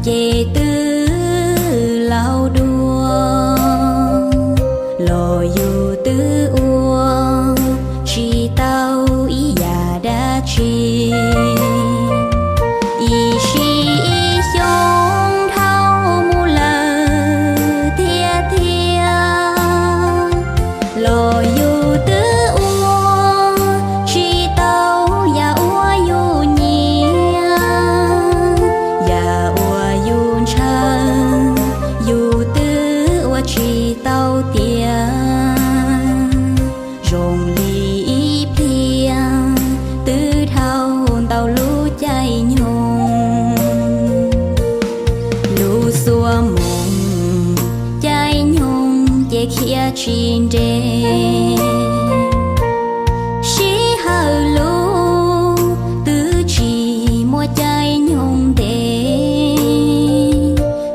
Ces twb laus dua los yus twb ua tsis tau ib yam dab tsi. Ib sim ib xyoo dhau mus lawm tiag tiag, los yus twb ua tsis tau yam uas yus nyiam. Yam uas yus ntshaw yus twb ua tsis tau tiav. Zoo li ib pliag twb dhau ntau lub caij nyoog, lub xuab moos caij nyoog ces khiav tsis nres. Sij hawm lub twb tsis muaj caij nyoog ntev,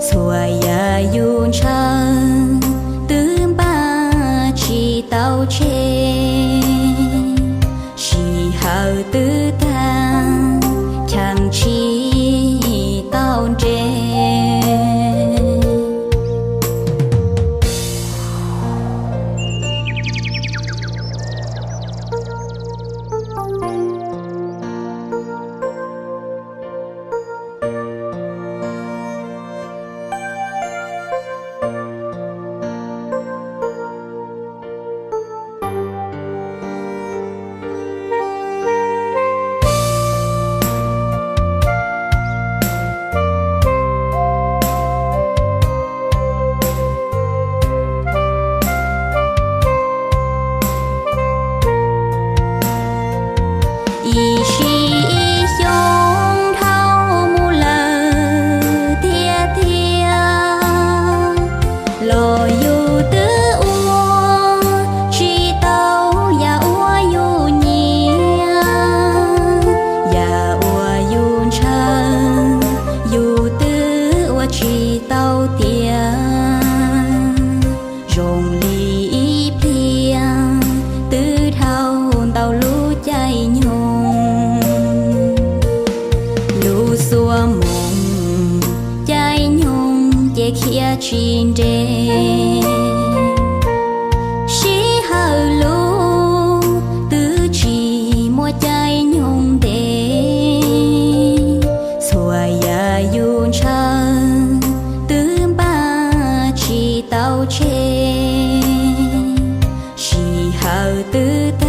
txhua yam yus ntshaw twb npaj tsis tau tseg. Sij hawm twb tag, cheem tsis tau nres. Ib sim ib xyoo dhau mus lawm tiag tiag, los yus twb ua tsis tau yam uas yus nyiam. Yam uas yus ntshaw yus twb ua tsis tau tiav. Zoo li ib pliag twb dhau ntau lub caij nyoog, lub xuab moos caij nyoog ces khiav tsis nres. Sij hawm lub twb tsis muaj caij nyoog ntev, txhua yam yus ntshaw twb npaj tsis tau tseg. Sij hawm twb